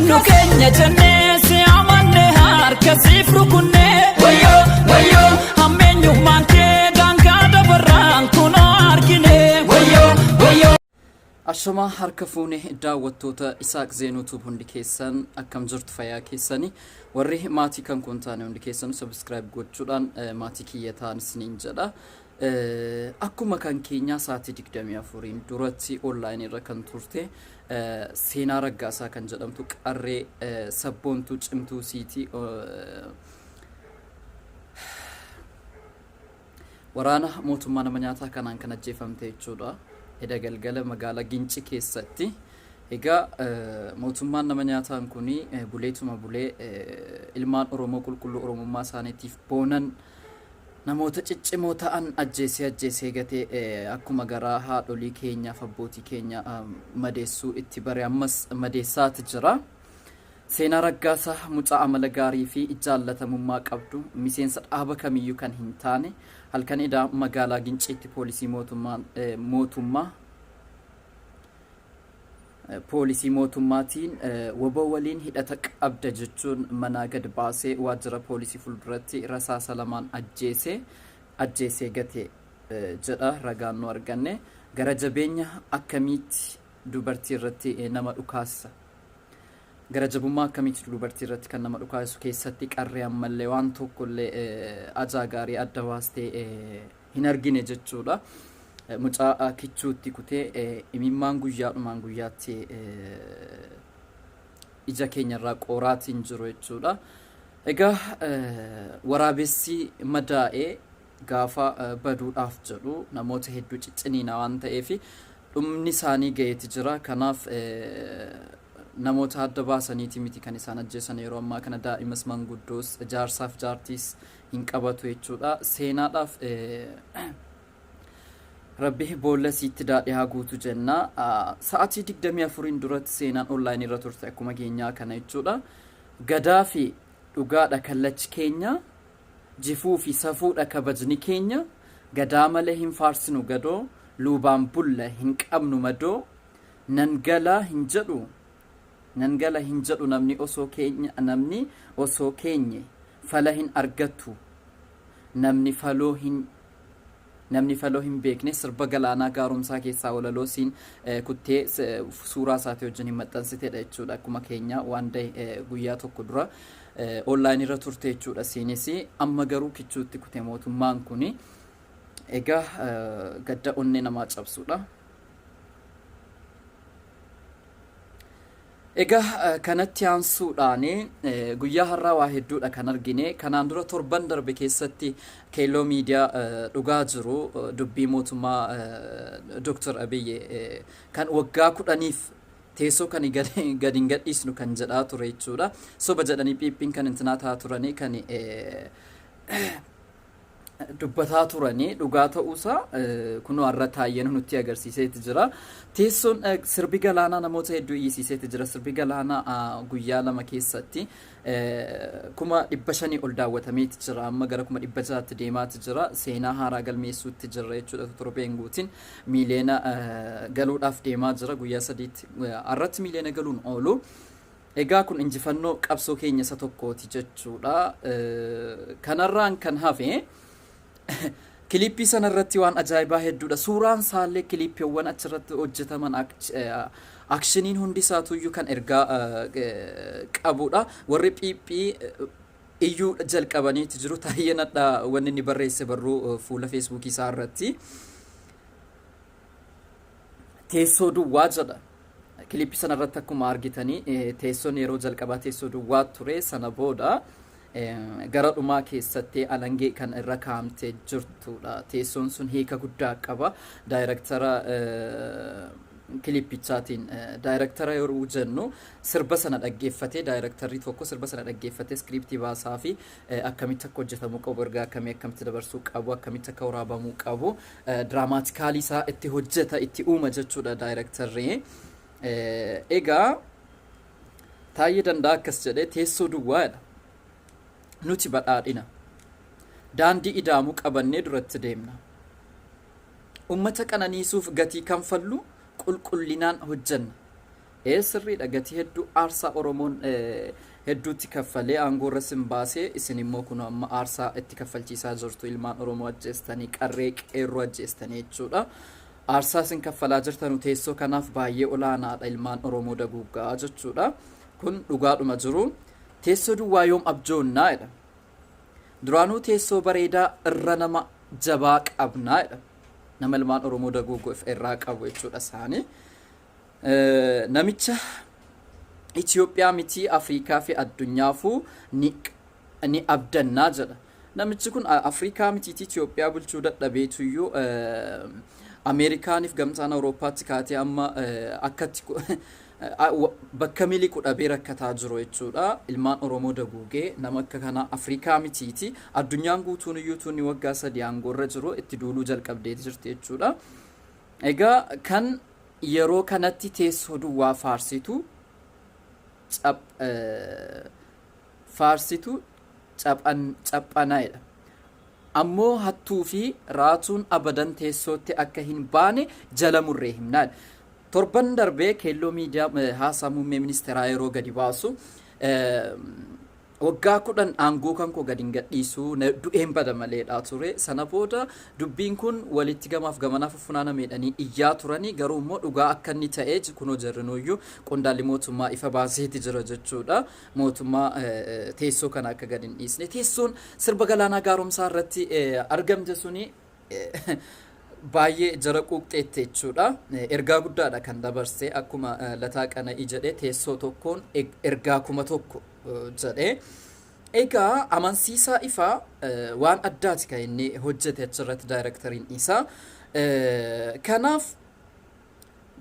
Qabnu keenya jennee si amanne harka siif rukunne. Wayyoo wayyoo hammeenyummaan kee daangaa dabarraan kunoo argine. Wayyoo wayyoo. Ashamaa harka fuune daawwattoota Isaaq Zeenuu Tuub, hundi keessan akkam jirtu? Fayyaa keessani? Warri maatii kan kun taane hundi keessan subscribe gochuudhaan maatii kiyya ta'an isiniin jedha. Akkuma kan keenyaa sa'aatii 24n duratti online irra kan turte Seenaa Raggaasaa kan jedhamtu qarree sabboontuu cimtuu siitii waraana mootummaa nama nyaataa kanaan kan ajjeefamte jechuudha. Eda galgala magaalaa Gincii keessatti. Egaa mootummaan nama nyaataan kun buleetuma bulee ilmaan Oromoo qulqulluu Oromummaa isaaniitiif boonan, namoota ciccimoo ta'an ajjeesee ajjeesee gatee, akkuma garaa haadholii keenyaaf abbootii keenya madeessuu itti bare ammas madeessaati jira. Seenaa Raggaasaa mucaa amala gaarii fi jaallatamummaa qabdu, miseensa dhaaba kamiyyuu kan hin taane, halkan edaa magaalaa Ginciitti poolisii mootummaatiin wbo waliin hidhata qabda jechuun manaa gad baasee waajjira poolisii fuulduratti rasaasa lamaan ajjeesee ajjeesee gate jedha ragaan nu arganne. Gara jabeenya akkamiitti dubartii irratti nama dhukaasisa? Gara jabummaa akkamiitti dubartii irratti kan nama dhukaasu, keessatti qarree ammallee waan tokkollee ajaa gaarii adda baastee hin argine jechuudha. Mucaa kichuutti kutee imimmaan guyyaadhumaan guyyaatti ija keenyarraa qooraatiin jiru jechuudha. Egaa waraabessi madaa'ee gaafa baduudhaaf jedhu namoota hedduu cicciniina waan ta'eef dhumni isaanii ga'eeti jira. Kanaaf namoota adda baasaniiti miti kan isaan ajjeesan. Yeroo ammaa kana daa'imas, manguddoos, jaarsaaf jaartiis hin qabatu jechuudha. Seenaadhaaf Rabbi boolla siitti daadhii haa guutu jenna. Sa'aatii 24n duratti seenaan online irra turte akkuma keenyaa kana jechuudha. Gadaa fi dhugaadha kallachi keenya, jifuu fi safuudha kabajni keenya, gadaa malee hin faarsinu gadoo, luubaan bulla hin qabnu madoo, nan galaa hin jedhu, nan gala hin jedhu namni osoo keenya, namni osoo keenye fala hin argattu, namni faloo hin beekne. Sirba Galaanaa Gaaromsaa keessaa walaloo siin kuttee suuraa isaatii wajjin hin maxxansitedha jechuudha. Akkuma keenya waan guyyaa tokko dura online irra turte jechuudha siinis. Amma garuu kichuutti kute mootummaan kuni. Egaa gadda onnee namaa cabsuudha. Egaa kanatti aansuudhaan guyyaa har'aa waa hedduudha kan argine. Kanaan dura torban darbe keessatti Keelloo Miidiyaa dhugaa jiru, dubbii mootummaa Dr. Abiyyi kan waggaa 10f teessoo kan gadi hin gadhiisnu kan jedhaa ture jechuudha. Soba jedhanii phiiphiin kan intinaa ta'aa turanii, kan dubbataa turanii dhugaa ta'uusaa kunoo har'a taayyeen nutti agarsiiseeti jira. Teessoon sirbi Galaanaa namoota hedduu iyyisiiseeti jira. Sirbi Galaanaa guyyaa 2 keessatti 500,000 ol daawwatameeti jira. Amma gara 600,000tti deemaati jira. Seenaa haaraa galmeessuutti jirra jechuudha. Torbeen guutiin miiliyoona galuudhaaf deemaa jira. Guyyaa sadiitti har'atti miiliyoona galuun oolu. Egaa kun injifannoo qabsoo keenya isa tokkooti jechuudha. Kanarraan kan hafe kilippii sanarratti waan ajaa'ibaa hedduudha. Suuraan isaallee, kilippiiwwan achirratti hojjetaman, actioniin hundi isaatuyyuu kan ergaa qabudha. Warri phiiphii iyyuu jalqabaniiti jiru. Taayyeen hadhaa wanni inni barreesse barruu fuula Feesbuukii isaa irratti. Teessoo duwwaa jedha. Kilippii sanarratti akkuma argitanii teessoon yeroo jalqabaa teessoo duwwaa ture. Sana booda gara dhumaa keessatti alangee kan irra kaa'amtee jirtudha. Teessoon sun hiika guddaa qaba. Daayirektara kilippichaatiin, daayirektara yeroo jennu sirba sana dhaggeeffatee, daayirektarri tokko sirba sana dhaggeeffatee iskiriiptii baasaa fi akkamitti akka hojjetamuu qabu, ergaa akkamii akkamitti dabarsuu qabu, akkamitti akka waraabamuu qabu, diraamaatikaalii isaa itti hojjeta, itti uuma jechuudha daayirektarri. Egaa Taayyee Danda'a akkas jedhee, teessoo duwwaadha. Nuti badhaadhina. Daandii idaamuu qabannee duratti deemna. Ummata qananiisuuf gatii kanfallu qulqullinaan hojjenna. Ee, sirriidha, gatii hedduu aarsaa Oromoon hedduutti kaffalee aangoo irra isin baasee, isin immoo kun amma aarsaa itti kaffalchiisaa jirtu, ilmaan Oromoo ajjeestanii, qarree qeerroo ajjeestanii jechuudha. Aarsaa isin kaffalaa jirtanu teessoo kanaaf baay'ee olaanaadha, ilmaan Oromoo daguuggaa jechuudha. Kun dhugaadhuma jiru. Teessoo duwwaa yoom abjoonnaa jedha. Duraanuu teessoo bareedaa irra nama jabaa qabnaa jedha. Nama ilmaan Oromoo daguuggu irraa qabu jechuudha isaanii. Namicha Itoophiyaa miti Afrikaa fi addunyaafuu ni abdannaa jedha. Namichi kun Afrikaa mitiitii Itoophiyaa bulchuu dadhabeetuyyuu Ameerikaaniif gamtaan Awurooppaatti kaatee amma akkatti bakka miliqu dhabee rakkataa jiru jechuudha. Ilmaan Oromoo daguugee nama akka kanaa Afrikaa mitiiti. Addunyaan guutuun iyyuu tunni waggaa 3 aangoorra jiru itti duuluu jalqabdee jirti jechuudha. Egaa kan yeroo kanatti teessoo duwwaa faarsitu faarsitu caphanaa'edha. Ammoo hattuu fi raatuun abadan teessootti akka hin baane jala murree himnaadha. Torban darbee Keelloo Miidiyaa haasaa muummee ministeeraa yeroo gadi baasu, waggaa 10 aangoo kan koo gadi hin gadhiisuu, du'een bada maleedha ture. Sana booda dubbiin kun walitti gamaaf gamanaaf funaanameedhanii iyyaa turanii, garuu immoo dhugaa akka inni ta'e kunoo jarrinuyyuu qondaalli mootummaa ifa baaseeti jira jechuudha. Mootummaa teessoo kana akka gadi hin dhiisne, teessoon sirba Galaanaa Gaaromsaa irratti argamte suni baay'ee jara quuqxeette jechuudha. Ergaa guddaadha kan dabarse, akkuma Lataa Qana'ii jedhee, teessoo tokkoon ergaa 1000 jedhee. Egaa Amansiisaa Ifaa waan addaati kan inni hojjete achirratti daayirektariin isaa. Kanaaf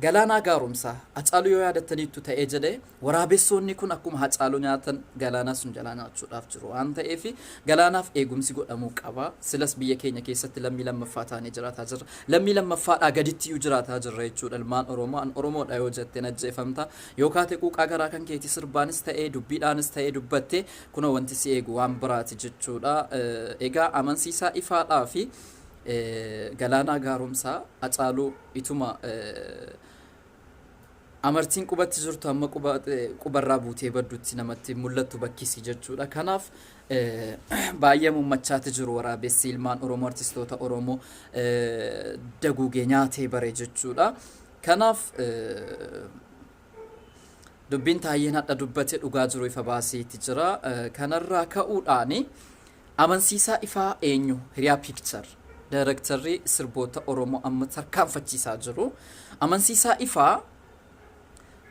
Galaanaa Gaaromsaa Hacaaluu yoo yaadattaniittu ta'ee jedhee, waraabessoonni kun akkuma Hacaaluu nyaatan Galaanaa sun jalaa nyaachuudhaaf jiru waan ta'eef Galaanaaf eegumsi godhamuu qaba. Silas biyya keenya keessatti lammii lammaffaa taanee jiraataa jirra. Lammii lammaffaadhaa gaditti iyyuu jiraataa jirra jechuudha ilmaan Oromoo. An Oromoodha yoo jette ajjeefamta. Yoo kaate quuqaa garaa kan keetii sirbaanis ta'ee dubbiidhaanis ta'ee dubbatte, kunoo wanti si eegu waan biraati jechuudha. Egaa Amansiisaa Ifaadhaa fi Galaanaa Gaaromsaa Hacaaluu ituma amartiin qubatti jirtu amma qubarraa buutee baddutti namatti mul'attu bakkisi jechuudha. Kanaaf baay'ee mummachaati jiru waraabessi ilmaan Oromoo artistoota Oromoo daguugee nyaatee bare jechuudha. Kanaaf dubbiin Taayyeen hadha dubbate dhugaa jiru ifa baaseeti jira. Kanarraa ka'uudhaani Amansiisaa Ifaa eenyu? Hiriyaa Picture. Daayirektarri sirboota Oromoo amma tarkaanfachiisaa jiru. Amansiisaa Ifaa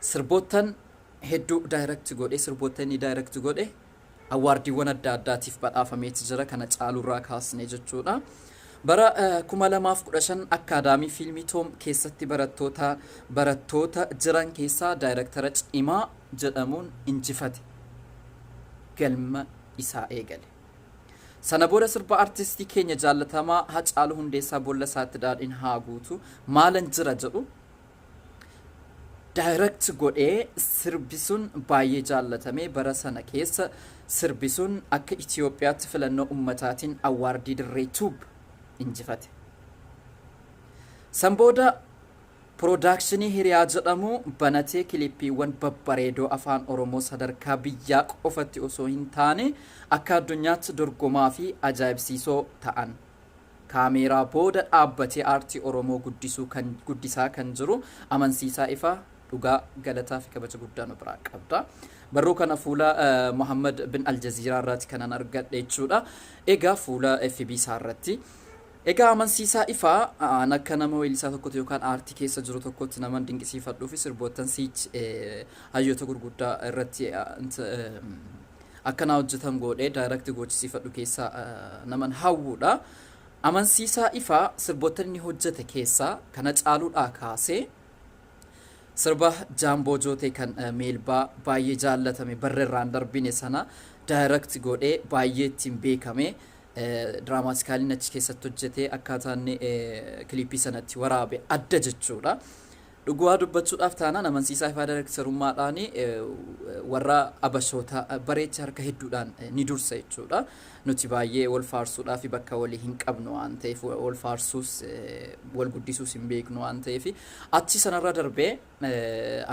sirboottan hedduu direct godhe, sirboota inni direct godhe awwaardiiwwan adda addaatiif badhaafameeti jira, kana caalurraa kaasne jechuudha. Bara 2015 akkaadaamii fiilmii Toom keessatti barattoota jiran keessaa daayirektara cimaa jedhamuun injifate. Galma isaa eegale. Sana booda sirba artistii keenya jaallatamaa Hacaaluu Hundeessaa boolla isaatti daadhiin haa guutu "Maalan Jira" jedhu direct godhee, sirbi sun baay'ee jaallatame. Bara sana keessa sirbi sun akka Itoophiyaatti filannoo ummataatiin awwaardii Dirree Tube injifate. San booda piroodakshinii Hiriyaa jedhamu banatee kilippiiwwan babbareedoo afaan Oromoo sadarkaa biyyaa qofatti osoo hin taane akka addunyaatti dorgomaa fi ajaa'ibsiisoo ta'an kaameeraa booda dhaabbatee aartii Oromoo guddisuu kan guddisaa kan jiru Amansiisaa Ifaa dhugaa galataa fi kabaja guddaa nu biraa qabda. Barruu kana fuula Muhammad bin Aljaziiraa irraati kanan argadhe jechuudha. Egaa fuula FB isaa irratti. Egaa Amansiisaa Ifaa an akka nama weellisaa tokkotti yookaan aartii keessa jiru tokkotti naman dinqisiifadhuu fi sirboottan siichi hayyoota gurguddaa irratti akkanaa hojjetan godhee direct gochisiifadhu keessaa naman hawwuudha. Amansiisaa Ifaa sirboottan inni hojjete keessaa kana caaluudhaa kaasee sirba Jaamboo Jootee kan Meelbaa baay'ee jaallatame, barra irraan darbine sana direct godhee baay'ee ittiin beekame. Diraamaatikaaliin achi keessatti hojjetee akkaataa inni kilippii sanatti waraabe adda jechuudha. Dhugaa dubbachuudhaaf taanaan Amansiisaa Ifaa daayirektarummaadhaan warra abashoota bareecha harka hedduudhaan ni dursa jechuudha. Nuti baay'ee wal faarsuudhaaf bakka walii hin qabnu waan ta'eef, wal faarsuus wal guddisuus hin beeknu waan ta'eef, achi sanarra darbee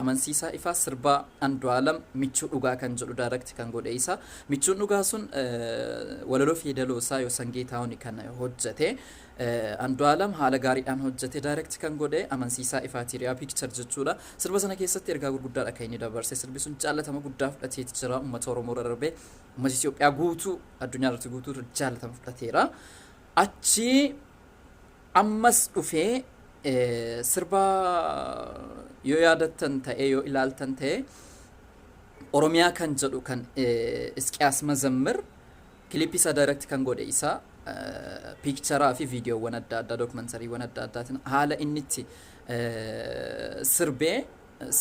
Amansiisaa Ifaa sirba Andu'aalam "Michuu Dhugaa" kan jedhu direct kan godhe isa. Michuun Dhugaa sun walaloo fi yeedaloo isaa Yoosan Geetahuun kan hojjete. Andu'aalam haala gaariidhaan hojjete, direct kan godhe Amansiisaa Ifaatiriyaa Picture jechuudha. Sirba sana keessatti ergaa gurguddaadha kan inni dabarse. Sirbi sun jaallatama guddaa fudhateeti jira. Uummata Oromoo irra darbee uummata Itoophiyaa guutuu, addunyaa irratti guutuu jaallatama fudhateera. Achi ammas dhufee sirba yoo yaadattan ta'e, yoo ilaaltan ta'e, "Oromiyaa" kan jedhu kan Isqiyaas Mazammir kilipii isaa direct kan godhe isaa, piikcharaa fi viidiyoowwan adda addaa, dookumentariiwwan adda addaatiin haala inni itti sirbee,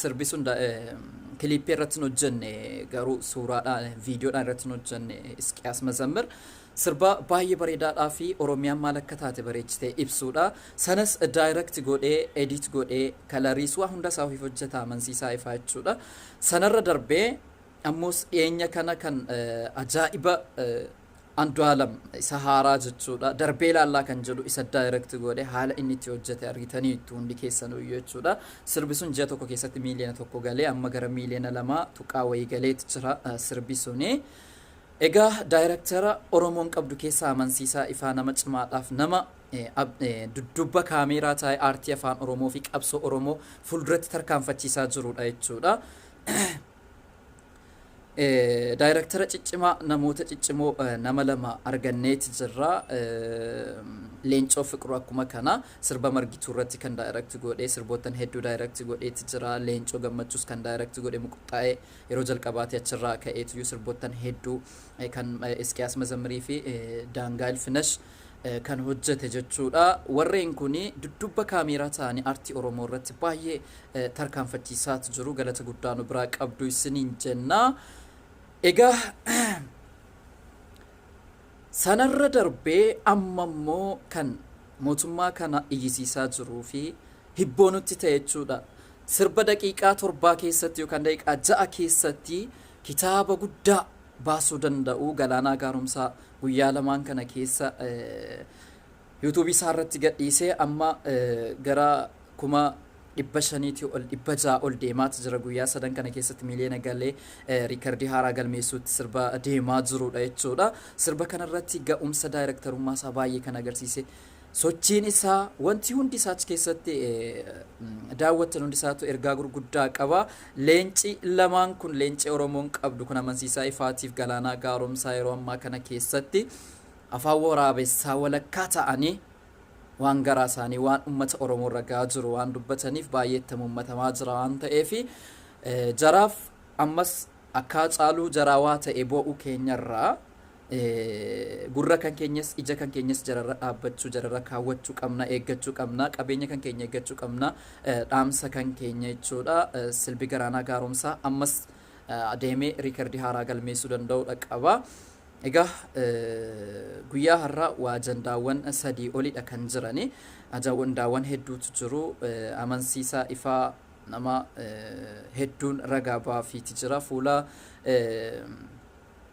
sirbi sun kilipii irratti hin hojjenne, garuu suuraadhaan viidiyoodhaan irratti hin hojjenne. Isqiyaas Mazammir sirba baay'ee bareedaadhaa fi Oromiyaan maal akka taate bareechitee ibsuudha. Sanas direct godhee, edit godhee, kalariis waa hunda isaa ofiif hojjeta Amansiisaa Ifaa jechuudha. Sanarra darbee ammoos dhiyeenya kana kan ajaa'iba Andu'aalam isa haaraa jechuudha. "Darbee Laallaa" kan jedhu isa direct godhe, haala inni itti hojjete argitaniitu hundi keessanuu jechuudha. Sirbi sun ji'a tokko keessatti 1 miiliyoona galee, amma gara 2 miiliyoona tuqaa wayii galeeti jira sirbi suni. Egaa daayirektara Oromoon qabdu keessaa Amansiisaa Ifaa nama cimaadhaaf nama dudduuba kaameeraa taa'ee aartii afaan Oromoo fi qabsoo Oromoo fuulduratti tarkaanfachiisaa jirudha jechuudha. Daayirektara ciccimaa, namoota ciccimoo nama lama arganneeti jirra. Leencoo Fiqiruu akkuma kana sirba "Margituu" irratti kan direct godhee, sirboottan hedduu direct godheeti jira. Leencoo Gammachuus kan direct godhe "Muquxxaa'ee" yeroo jalqabaati achirraa ka'eetu sirboottan hedduu kan Isqiyaas Mazammirii fi Daangaa Ilfinash kan hojjete jechuudha. Warreen kun dudduuba kaameeraa ta'anii aartii Oromoo irratti baay'ee tarkaanfachiisaatu jiru. Galata guddaa nu biraa qabdu isiniin jenna. Egaa sanarra darbee amma immoo kan mootummaa kana iyyisiisaa jiruu fi hibboo nutti ta'e jechuudha. Sirba daqiiqaa 7 keessatti yookaan daqiiqaa 6 keessatti kitaaba guddaa baasuu danda'u Galaanaa Gaaromsaa guyyaa lamaan kana keessa yuutuubii isaa irratti gadhiisee, amma gara 500,000tii ol, 600 ol deemaati jira. Guyyaa sadan kana keessatti miiliyoona galee riikardii haaraa galmeessuutti sirba deemaa jirudha jechuudha. Sirba kanarratti ga'umsa daayirektarummaa isaa baay'ee kan agarsiise, sochiin isaa, wanti hundi isaa achi keessatti daawwattan hundi isaatu ergaa gurguddaa qaba. Leenci lamaan kun, leenci Oromoon qabdu kun, Amansiisaa Ifaatiif Galaanaa Gaaromsaa, yeroo ammaa kana keessatti afaan waraabessaa walakkaa ta'anii waan garaa isaanii, waan uummata Oromoo irra gahaa jiru waan dubbataniif baay'ee itti uummatamaa jira waan ta'eef, jaraaf ammas akka caaluu jaraawaa ta'e boo'uu keenyarraa gurra kan keenyas ija kan keenyas jararra dhaabbachuu, jararra kaawwachuu qabna, eeggachuu qabna, qabeenya kan keenya eeggachuu qabna, dhaamsa kan keenya jechuudha. Sirbi Galaanaa Gaaromsaa ammas adeemee riikardii haaraa galmeessuu danda'uudha qaba. Egaa guyyaa har'aa waa ajandaawwan sadii olidha kan jirani. Ajandaawwan hedduutu jiru. Amansiisaa Ifaa nama hedduun ragaa baafiiti jira. Fuula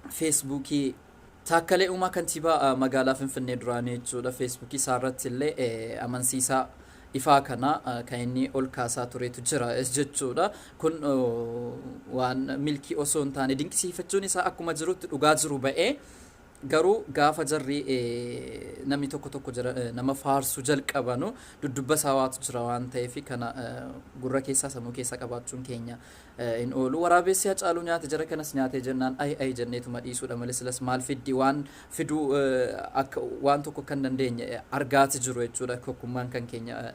Feesbuukii Taakkalee Uumaa, kantiibaa magaalaa Finfinnee duraanii jechuudha. Feesbuukii isaarratti illee Amansiisaa Ifaa kana kan inni ol kaasaa turetu jira jechuudha. Kun waan milkii osoo hin taane, dinqisiifachuun isaa akkuma jirutti dhugaa jiru ba'ee, garuu gaafa jarri namni tokko tokko nama faarsuu jalqabanu dudubba isaa waatu jira waan ta'eef, kana gurra keessaa sammuu keessaa qabaachuun keenya hin oolu. Waraabessi Hacaaluu nyaate jara kanas nyaatee jennaan, ayi ayi jenneetuma dhiisuudha malee silas maal fiddi? Waan fiduu akka waan tokko kan dandeenye argaati jiru jechuudha. Tokkummaan kan keenya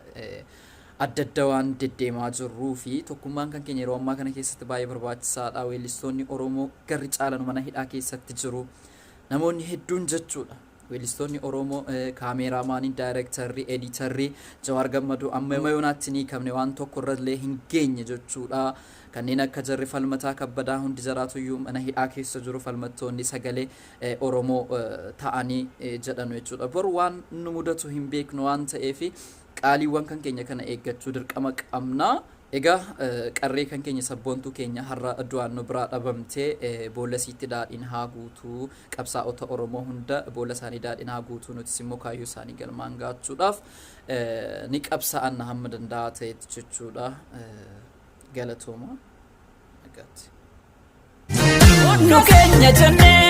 adda adda waan deddeemaa jirruu fi tokkummaan kan keenya yeroo ammaa kana keessatti baay'ee barbaachisaadha. Weellistoonni Oromoo garri caalan mana hidhaa keessatti jiru. Namoonni hedduun jechuudha. Weellistoonni Oromoo, kaameeraamaaniin, daayirektarri, editarri Jawaar Gammaduu amma yoonaatti ni hiikamne, waan tokko irrallee hin geenye jechuudha. Kanneen akka jarri Falmataa Kabbadaa hundi jaraatuyyuu mana hidhaa keessa jiru, falmattoonni sagalee Oromoo ta'anii jedhanu jechuudha. Boru waan nu mudatu hin beeknu waan ta'eef, Qaaliiwwan kan keenya kana eeggachuu dirqama qabna. Egaa qarree kan keenya, sabboontuu keenya har'a du'aan nu biraa dhabamtee, boolla isiitti daadhiin haa guutuu. Qabsaa'ota Oromoo hunda boolla isaanii daadhiin haa guutuu. Nutis immoo kaayyoo isaanii galmaan gaachuudhaaf ni qabsaa'anna hamma danda'aa ta'etti jechuudha. Galatooma. Nagaatti. Nu keenya jennee.